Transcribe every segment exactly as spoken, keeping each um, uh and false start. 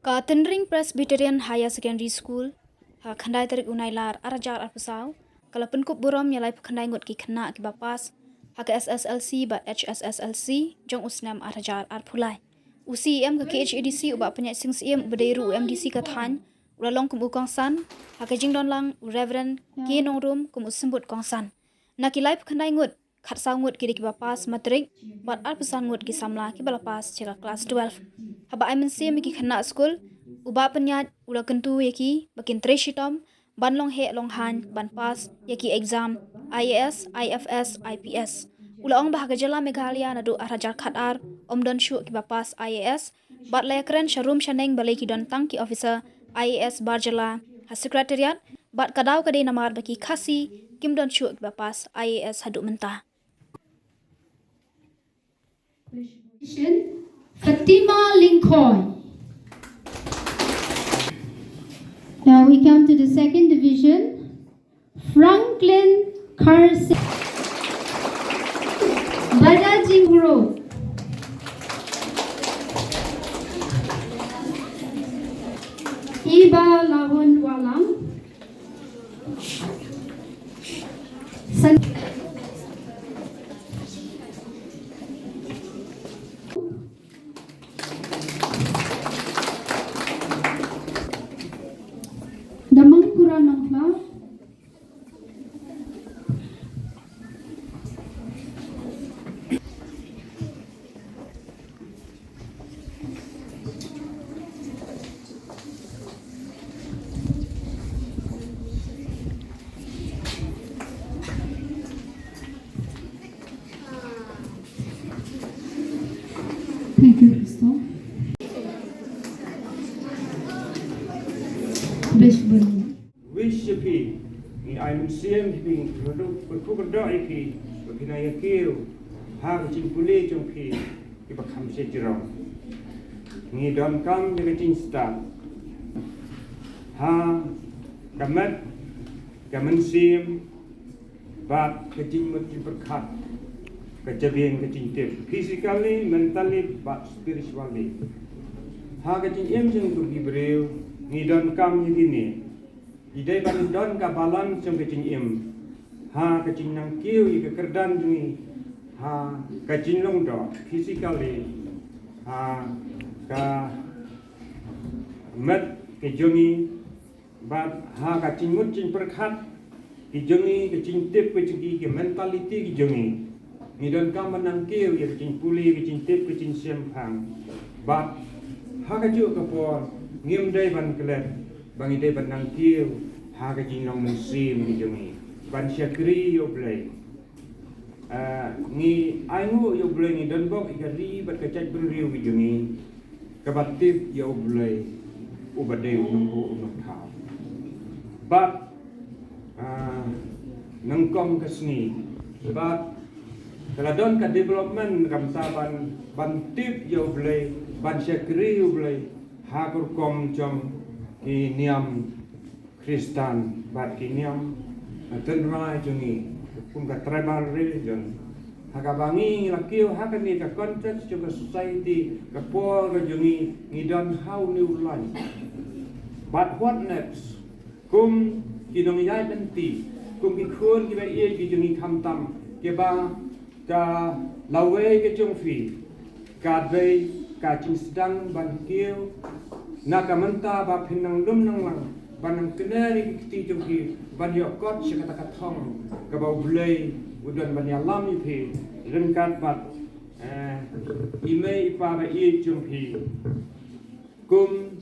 Ka Tynring Presbyterian Higher Secondary School, ha khyndai tarik u Nailar ar hajar arphew saw, ka la pynkup burom ïa laiphew khyndai ngut ki khynnah kiba pass ha ka S S L C bad H S S L C jong u snem ar hajar arphew lai. U C E M ka K H A D C, u Bah Pynïaid Sing Syiem, uba dei ruh u M D C ka thaiñ, u la long kum u kongsan ha ka jingdon lang u Reverend K Nongrum kum u symbud kongsan. Na ki laiphew khyndai ngut, khatsaw ngut ki dei kiba pass matrik bad arphew san ngut ki samla kiba la pass sha ka klas twelve. Haba ai mynsiem ïa ki khynnah skul, u Bah Pynïaid u la kyntu ïa ki ba kin trei shitom ban long heh long haiñ ban pass ïa ki exam I A S, I F S, I P S. U la ong ba ha ka jylla Meghalaya naduh ar hajar khatar ym don shuh kiba pass I A S, bad la ïakren sha rum sha neng balei ki don tang ki officer I A S bar jylla ha Secretariat, bad ka daw ka dei namar ba ki Khasi kim don shuh kiba pass I A S haduh mynta. Fatima Lyngkhoi. Now we come to the second division. Franklin Carson. Bada Jinghro. Iba Lahun Walang. San- Damang Kura Nangla. Thank you, Crystal. Bless you. Wish ïa phi, ngi ai mynsiem ïa phi, ngi kyrduh, kyrkhu kyrdoh ïa phi, ba phin ïa kiew ha ka jingpule jong phi, kiba kham shajrong. Ngi donkam ïa ka jingstad ha ka met, ka mynsiem, bad ka jingmut jingpyrkhat, ka jabieng ka jingtip, physically, mentally, bad spiritually. Ha ka jingim jong ngi ki briew, ngi donkam ïa kine. Ngi dei ban don ka balance jong ka jingim. Ha ka jingnang kiew ïa ka kyrdan jong ngi. Ha ka jinglong doh physically. Ha ka met ka jong ngi. Bad ha ka jingmut jingpyrkhat ki jong ngi, ka jingtip ka jong ngi, ka mentality ki jong ngi. Ngi donkam ban nang kiew ïa ka jingpule, ka jingtip, ka jingshemphang. Bad ha kajuh ka por ngim dei ban klet ba ngi dei ban nang kiew ha ka jinglong mynsiem ki jong ngi ban shakri ïa U Blei. Ah, ngi ainguh ïa U Blei, ngi donbok ïa ka ri bad ka jaitbynriew ki jong ngi kaba tip ïa U Blei uba dei u nongbuh u nongthaw. Bad, ah, nyngkong ka sngi bad ka la don ka development, ka bynta ban, ban tip ïa U Blei, ban shakri ïa U Blei ha ka rukom jong ki niam Khristan bad ki niam, eh, tynrai jong ngi kum ka tribal religion. Ha kaba ngi la kiew ha kane ka context jong ka society, ka por ka jong ngi, ngi don ha une u lain. But what next? Kum ki nongïaid lynti, kum ki khun kiba ïeit ki jong ngi khamtam, kiba ka lawei ka jong phi ka dei ka jingsdang ban kiew na ka mynta ba phin nang lum nang lang ban nang kner ïa ki kti jong phi ban ïoh kot sha kata ka thong kaba U Blei u don ban ïalam ïa phi ryngkat bad, eh, i mei i pa ba ïeit jong phi. Kum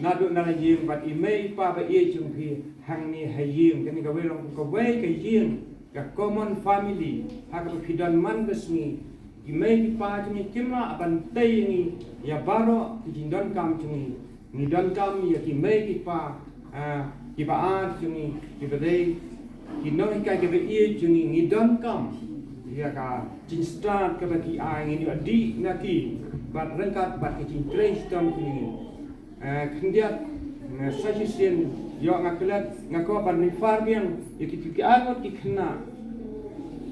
naduh na la ïing bad i mei i pa ba ïeit jong phi hangne ha ïing. Kane kawei long kawei ka ïing, ka common family ha kaba phi don man ka sngi. Ki mei ki pa jong ngi kim lah ban tei ïa ngi ïa baroh ki jingdonkam jong ngi. Ngi donkam ïa ki mei ki pa, ah, kiba ar jong ngi, kiba dei ki nonghikai kiba ïeit jong ngi. Ngi donkam ïa ka jingstad kaba ki ai, ngin ïoh dih na ki bad ryngkat bad ka jingtrei shitom jong ngi. Eh, khyndiat, eh, sa shisien ïoh nga klet, nga kwah ban refer biang ïa ki, ki, ki arngut ki khynnah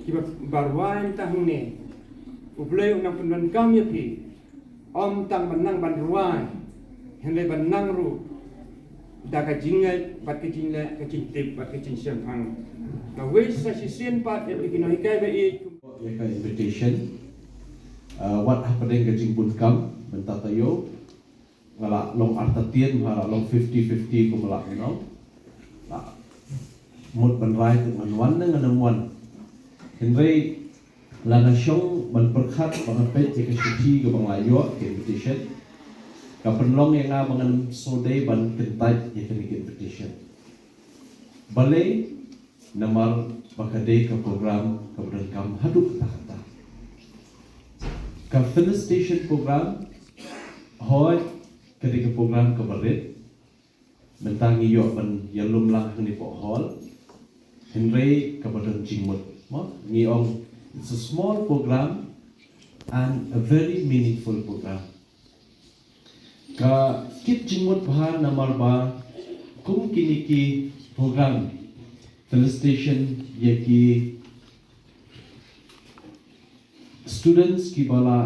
kiba, ba rwai mynta hangne. U Blei un nang pyndonkam ïa phi. Ym tang ban nang ban rwai, Hynrei ban nang ruh da ka jingngeit bad ka jingleh, ka jingtip bad ka jingshemphang. Nga wish sa shisien pat ïa ki nonghikai ba ïeit kum ïa ka invitation. Uh, wat hapdeng ka jingbun kam mynta taïew nga la long artatien, ha la long fifty fifty kum la nong. La mut ban rai te ngan wan ne ngan ym wan. Hynrei la nga shong ban pyrkhat ba ngan peit ïa ka shithi kaba nga la ïoh, ka invitation. Ka pynlong ïa nga ba ngan sngewdei ban kyntait ïa kane ka invitation. Balei? Namar ba ka dei ka program kaba donkam haduh katta katta. Ka felicitation program, hooid, ka dei ka program kaba rit. Mynta ngi ïoh ban ïalum lang hangne hapoh hall. Hynrei kaba don jingmut. Mo, ngi ong, it's a small program and a very meaningful program. Ka kit jingmut bha namar ba kum kine ki program felicitation ïa ki students kiba la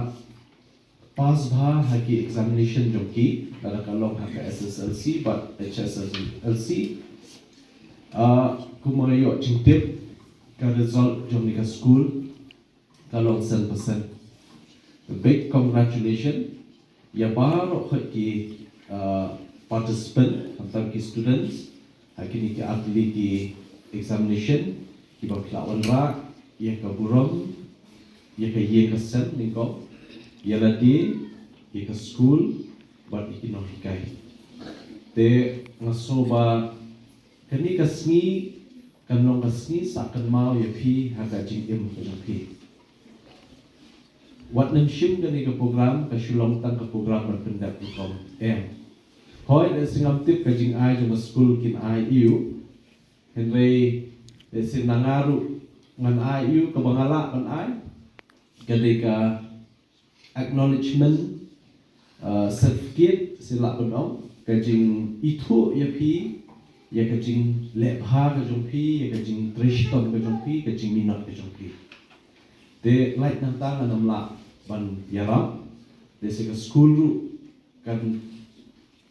pass bha ha ki examination jong ki, lada ka long ha ka S S L C bad H S S L C. Ah, kumba nga ïoh jingtip, ka result jong kane ka skul ka long san percent. A big congratulation ïa baroh khoit ki, uh, participant, khamtam ki students ha kine ki artylli ki examination, kiba phi la wanrah ïa ka burom ïa ka ïing ka sem, nyngkong, ïa lade, ïa ka skul bad ïa ki nonghikai. Te nga sngew ba kane ka sngi kan long ka sngi sah kynmaw ïa phi ha ka jingim ka jong phi. Wat nym shim kane ka program ka shu long tang ka program ban pyndep rukom, em. Hooid, lehse ngam tip ka jingai jong ka skul kin ai ïa u, hynrei lehse na nga ruh ngan ai ïa u, kaba nga lah ban ai ka dei ka acknowledgement, uh, certificate, sila ban ong, ka jingithuh ïa phi ïa ka jingleh bha ka jong phi, ïa ka jingtrei shitom ka jong phi, ka jingminot ka jong phi. Te lait nangta ngan ym lah ban ïarap, te sa ka skul ruh kan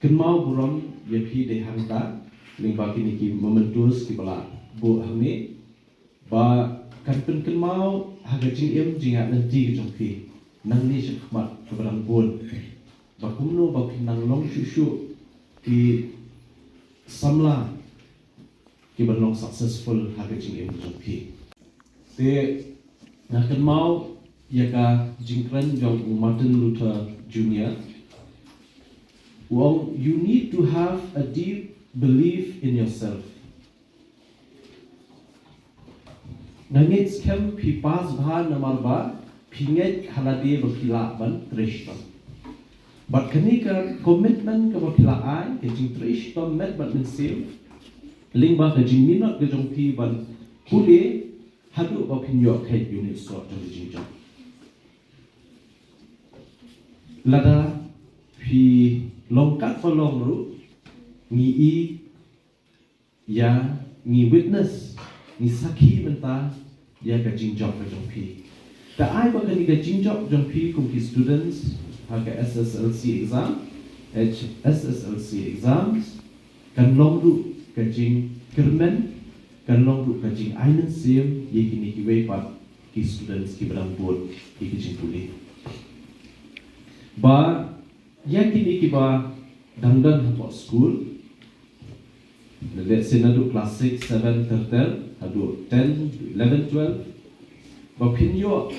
kynmaw burom ïa phi dei hangta, lyngba kine ki mementos kiba la buh hangne, ba kan pynkynmaw ha ka jingim jingïaid lynti ka jong phi nangne shakhmat kaba dang bun, ba kumno ba phin nang long shuh shuh ki samla kiban long successful ha ka jingim ka jong phi. Te nga kynmaw ïa ka jingkren jong u Martin Luther Junior. U ong, "You need to have a deep belief in yourself." Nga ngeit skhem phi pass bha namar ba phi ngeit ha lade ba phi lah ban trei shitom. Bad kane ka commitment kaba phi la ai, ka jingtrei shitom met bad mynsiem, lyngba ka jingminot ka jong phi ban pule haduh ba phin ïoh kheit ïa une u soh jong ka jingjop. Lada phi long katba long ruh, ngi i ïa, ngi witness, ngi sakhi mynta ïa ka jingjop ka jong phi. Te ai ba kane ka jingjop jong phi kum ki students ha ka S S L C exam, H S S L C exams, kan long ruh ka jingkyrmen, kan long ruh ka jingai mynsiem ïa kine kiwei pat ki students kiba dang bud ïa ki jingpule. Ba ïa kine kiba dang don hapoh skul, let's say naduh class six, seven ter ter haduh ten, eleven, twelve, ba phin ïoh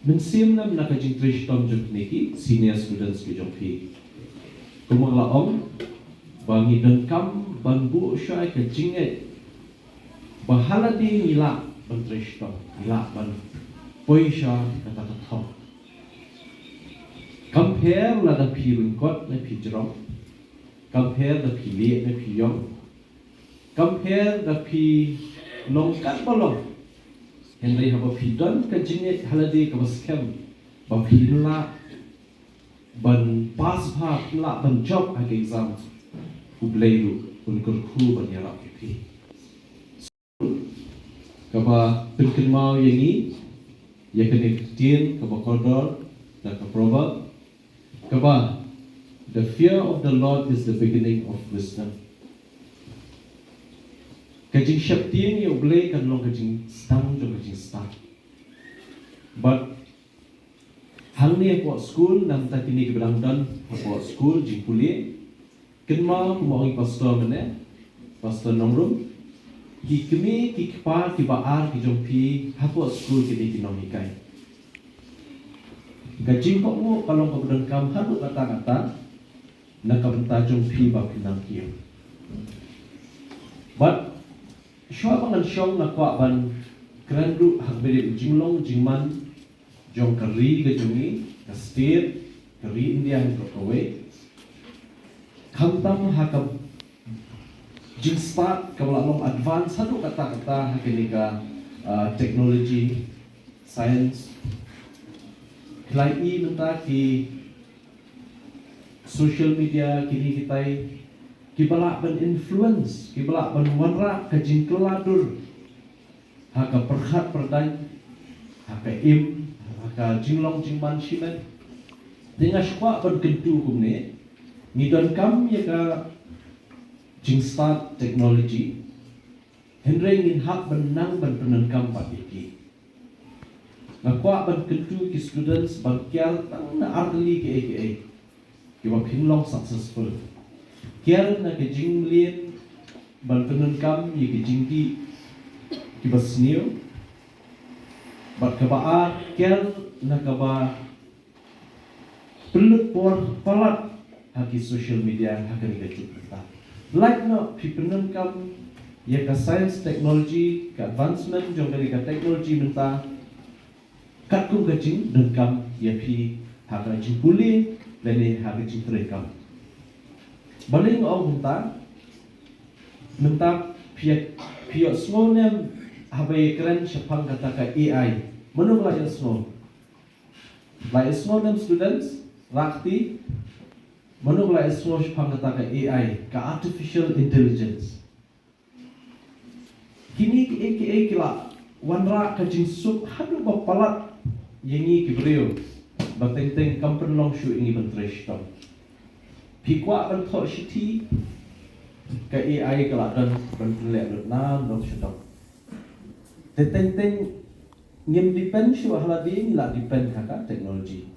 mynsiem lem na ka jingtrei shitom jong kine ki senior students ki jong phi. Kumba la ong, ba ngi donkam ban buh shai ka jingngeit ba ha lade ngi lah ban trei shitom, ngi lah ban poi sha kata ka thong. Kam pher lada phi ryngkot ne phi jrong, kam pher da phi lieh ne phi ïong, kam pher da phi long katba long, hynrei haba phi don ka jingngeit ha lade kaba skhem ba phin lah ban pass bha, phin lah ban jop ha ka exam, U Blei ruh un kyrkhu ban ïarap ïa phi. Kaba pynkynmaw ïa ngi ïa kane ka ktien kaba kordor da ka proverb, kaba The fear of the Lord is the beginning of wisdom. Ka jingsheptieng ïa U Blei kan long ka jingsdang jong ka jingstad. But hangne hapoh skul, namar kine ki ba dang don hapoh skul, jingpule, kynmaw kumba ong i pastor mynne, Pastor Nongrum, ki kmie ki kpa ki ba ar ki jong phi hapoh skul kine ki nonghikai. Ka jingkohnguh ka long kaba donkam haduh katta katta na ka bynta jong phi ba phin nang kiew. But shuwa ba ngan shong nga kwah ban kren ruh ha kaba ïadei jinglong jingman jong ka ri ka jong ngi, ka state, ka ri India ha kawei. Khamtam ha ka jingstad kaba la long advance haduh katta katta ha kane ka, ah, technology, science. Ki la i mynta ki social media, kine kitai, ki ba lah ban influence, ki ba lah ban wanrah ka jingkylla dur ha ka pyrkhat pyrdaiñ, ha ka im, ha ka jinglong jingman shimet. Te nga sngewkwah ban kyntu kumne, ngi donkam ïa ka jingstad technology, hynrei ngin hap ban nang ban pyndonkam pat ïa ki. Nga kwah ban kyntu ki students ban kiar tang na artylli kiei kiei kiba phin long successful. Kiar na ka jingmlien ban pyndonkam ïa ki jingdih kiba sniew. Bad kaba ar, kiar na kaba pynlut por palat ha ki social media ha kane ka juk mynta. Lait noh phi pyndonkam ïa ka science technology, ka advancement jong kane ka technology mynta, katkum ka jingdonkam ïa phi ha ka jingpule lane ha ka jingtrei kam. Balei nga ong kumta? Mynta phi ïoh, phi ïohsngew ne em haba ïakren shaphang kata ka A I? Mano ba la ïohsngew? La ïohsngew ne em students? Rah kti. Mano ba la ïohsngew shaphang kata ka A I, ka artificial intelligence? Kine kiei kiei ki la wanrah ka jingsuk haduh ba palat ïa ngi ki briew, ba teng teng kam pynlong shuh ïa ngi ban trei shitom. Phi kwah ban thoh shithi, ka A I ka la don ban pynleh lut na nong sha dong. Te teng teng ngim depend shuh ha lade, ngi la depend ha ka technology.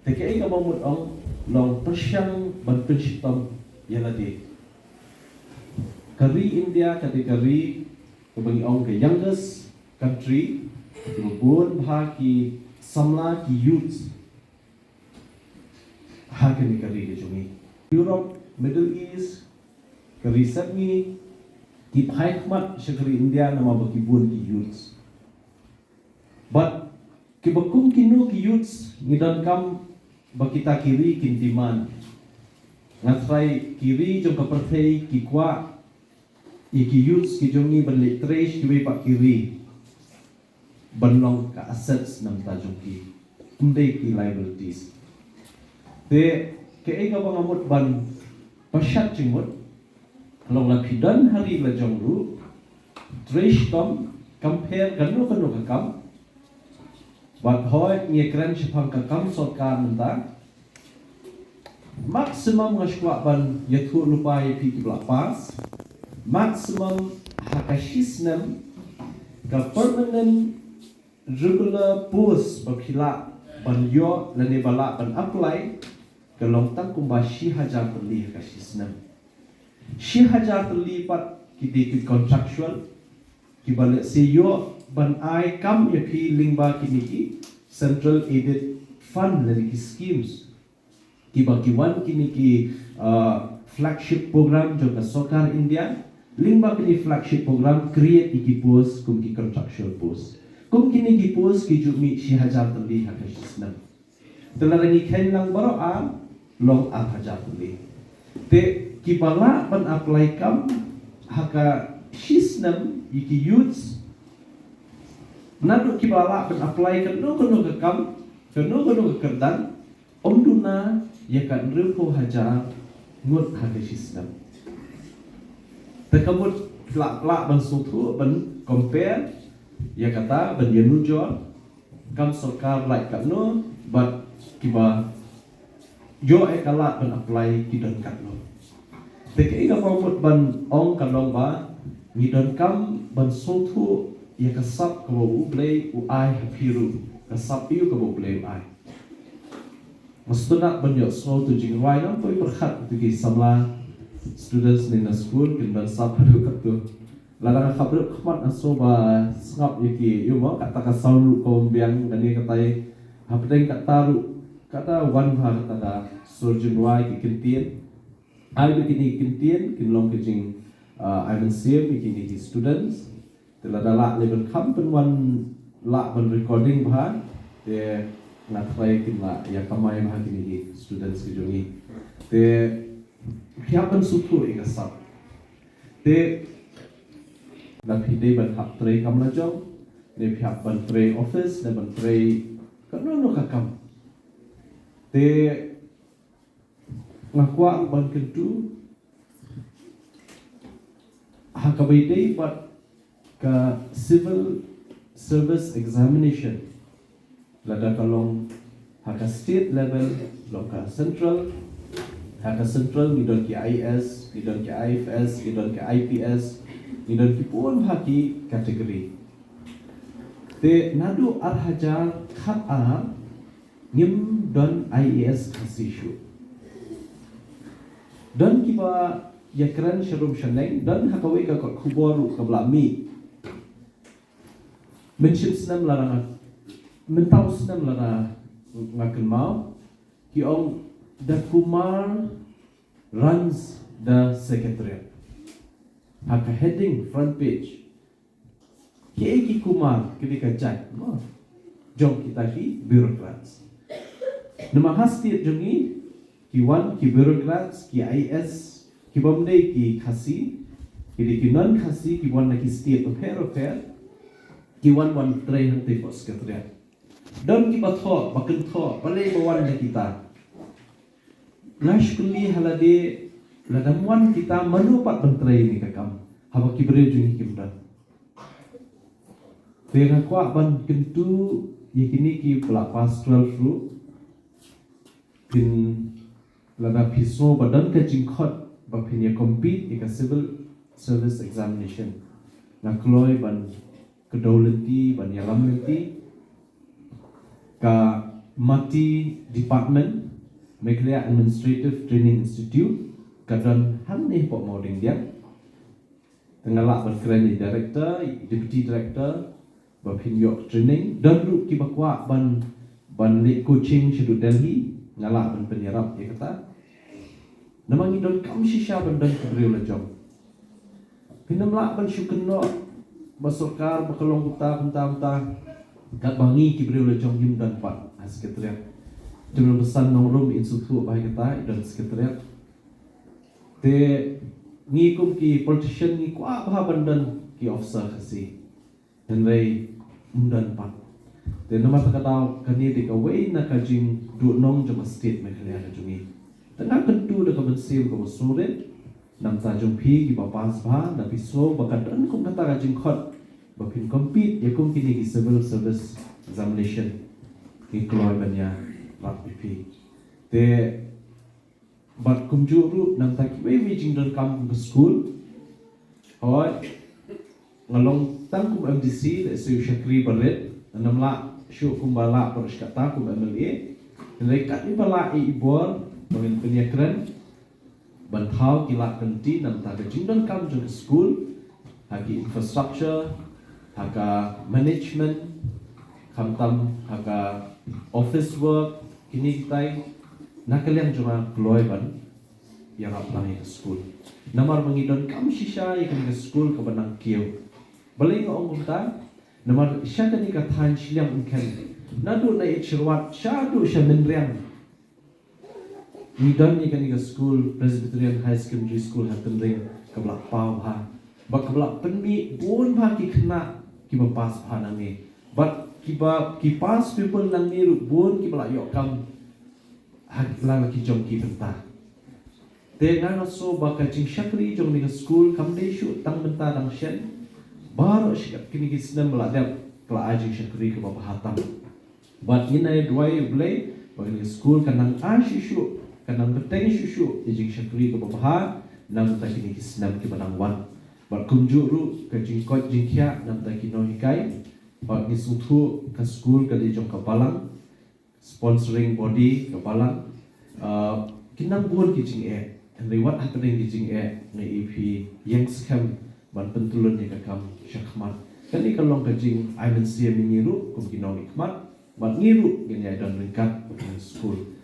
Te kaei kaba mut ong, long pyrshang ban pynshitom ïa lade. Ka ri India ka dei ka ri kaba ngi ong ka youngest country, kaba bun bha ki samla, ki youths ha kane ka ri ka jong ngi. Europe, Middle East, ka ri sepngi, ki phai khmat sha ka ri India namar ba ki bun ki youths. But kiba kum kino ki youths ngi donkam ba kita ki ri kin demand. Nga tharai ki ri jong ka pyrthei ki kwah ïa ki youths ki jong ngi ban leit trei sha kiwei pat ki ri, ban long ka assets na bynta jong ki, ym dei ki liabilities. Te kaei kaba nga mut ban pynshai jingmut, long la phi don ha ri la jong ruh, trei shitom, compare kano kano ka kam. Bad hooid ngi ïakren shaphang ka kam sorkar mynta, maximum nga sngewkwah ban ïathuh lypa ïa phi kiba la pass, maximum ha ka shi snem ka permanent regular post ba phi lah ban ïoh lane ba lah ban apply, ka long tang kumba shi hajar tylli ha ka shi snem. Shi hajar tylli pat ki dei ki contractual, kiba lehse ïoh ban ai kam ïa phi lyngba kine ki central aided fund lane ki schemes. Kiba ki wan kine ki, uh, flagship program jong ka sorkar India, lyngba kine flagship program create ïa ki post kum ki contractual post. Kum kine ki post ki ju mih shi hajar tylli ha ka shi snem. Te lada ngi kheiñ lang baroh ar, long ar hajar tylli. Te kiba lah ban apply kam ha ka shi snem ïa ki youths, naduh kiba lah ban apply kano kano ka kam, kano kano ka kyrdan, ym duna ïa ka hynriewphew hajar ngut ha ka shi snem. Te ka mut lah, lah ban sngewthuh, ban compare ïa kata, ban ïanujor kam sorkar lait katno bad kiba Ïoh ïa ka lad ban apply ki don katno. Te kaei kaba mut ban ong ka long ba ngi donkam ban sngewthuh ïa ka sap kaba U Blei u ai ha phi ruh, ka sap ïa u kaba U Blei u ai. Nga sngewthuh ban ïohsngew tu jingrwai, ngam poi pyrkhat tu ki samla students ne na skul kin don sap haduh katto. Lada nga khap ruh khmat nga sngew ba sngap ïa ki, ïa mo, kata ka sound ruh ka ym biang, kane katai hapdeng kata ruh, kata wan bha kata ka sur jingrwai ki kyntien. Ai ba kine ki kyntien kin long ka jing, ah, ai mynsiem ïa kine ki students. Te lada lah lei ban kham pynwan lah ban recording bha, te nga tharai kin lah ïa kamai bha kine ki students ki jong ngi. Te phi hap ban sngewthuh ïa ka sap. Te lada phi dei ban hap trei kam la jong, ne phi hap ban trei office, ne ban trei kano kano ka kam. Te nga kwah ban kyntu ha kaba ïadei bad ka civil service examination. Lada ka long ha ka state level, long ka central, ha ka central ngi don ki I A S, ngi don ki I F S, ngi don ki I P S, ngi don ki bun ha ki category. Te naduh ar hajar khat ar ngim don I A S Khasi shuh. Don kiba ïakren sharum shaneng, don ha kawei ka kot khubor ruh kaba la mih. Mynshim snem lada nga, mynta u snem lada nga kynmaw, ki ong the Kumar runs the secretariat. Ha ka heading front page. Kiei ki Kumar, ki dei ka jait, mo, jong kita ki bureaucrats. Namar ha state jong ngi, ki wan ki bureaucrats, ki I A S, ki bym dei ki Khasi, ki dei ki non Khasi, ki wan na ki state bapher bapher, ki wan wan trei hangtei hapoh secretariat. Don kiba thoh, ba kynthoh, balei ba wan da kita. Nga shu kylli ha lade, lada ym wan kita, mano pat ban trei ïa kane ka kam. Haba ki briew jong ngi kim don. Te nga kwah ban kyntu ïa kine kiba la pass twelve ruh. Phin, lada phi sngew ba don ka jingkhot ba phin ïa compete ïa ka civil service examination, nga kloi ban kdew lynti, ban ïalam lynti. Ka MATI department, Meghalaya Administrative Training Institute, ka don hangne hapoh Mawdengdiang. Te nga lah ban kren ïa i director, i deputy director, ba phin ïoh training. Don ruh kiba kwah ban, ban leit coaching shaduh Delhi, nga lah ban pynïarap ïa kata. Namar ngi donkam shisha ban don ki briew la jong. Phin ym lah ban shu kynnoh ba sorkar ba ka long kumta kumta kumta, katba ngi ki briew la jong ngim don pat ha secretariat. Te mynta ba san nongrum in sngewthuh ba ha kata i don secretariat. Te ngi kum ki politician ngi kwah bha ban don ki officer Khasi. Hynrei ym don pat. Te namar kata ka daw kane dei kawei na ka jingduhnong jong ka state Meghalaya ka jong ngi. Te nga kyntu da ka mynsiem kaba sngewrit, namar jong phi kiba pass bha, lada phi sngew ba ka don kum kata ka jingkhot ba phin compete ïa kum kine ki civil service examination, ngi kloi ban ïarap ïa phi. Te bad kumjuh ruh namar kiwei kiwei jingdonkam ka skul. Hooid, nga long tang kum MDC, lehse u shakri barit, ngam lah shuh kumba lah baroh shi katta kum MLA. Hynrei katba lah ïa i bor ba ngin pynïakren, ban thaw ki lad ka lynti namar ka jingdonkam jong ka skul, ha ki infrastructure, ha ka management, khamtam ha ka office work, kine kitai, na ka liang jong nga kloi ban ïarap lang ïa ka skul. Namar ba ngi donkam shisha ïa kane ka skul kaba nang kiew. Balei nga ong kumta? Namar sha kane ka thaiñ shiliang umkhen, naduh na Ïeit Sherwat shaduh sha Mynriang, ngi don ïa kane ka skul, Presbyterian High Secondary School ha Tynring, kaba la paw bha. Bad kaba la pynmih bun bha ki khynnah kiba pass bha nangne. Bad kiba, ki pass pupil nangne ruh bun kiba la ïoh kam ha la ki jong ki bynta. Te nga sngew ba ka jingshakri jong kane ka skul kam dei shuh tang bynta dang shen. Baroh shi kine ki snem ba la dep ka la ai jingshakri kaba bha tam. Bad ngin ai duwai ïa U Blei ba kane ka skul kan nang ai shuh shuh ka nang bteng shuh shuh ïa ka jingshakri kaba bha na ka bynta kine ki snem kiba nang wan. Bad kumjuh ruh ka jingkoit jingkhiah na ka bynta ki nonghikai. Bad ngi sngewthuh ka skul ka dei jong ka balang, sponsoring body ka balang. Uh, ki nang bun ki jingeh. Hynrei wat hapdeng ki jingeh nga ïohi ïeng skhem ban pyntylun ïa ka kam sha khmat. Kane ka long ka jingai mynsiem ïa ngi ruh kum ki nongmihkhmat. Bad ngi ruh ngin ïai don ryngkat bad ka skul.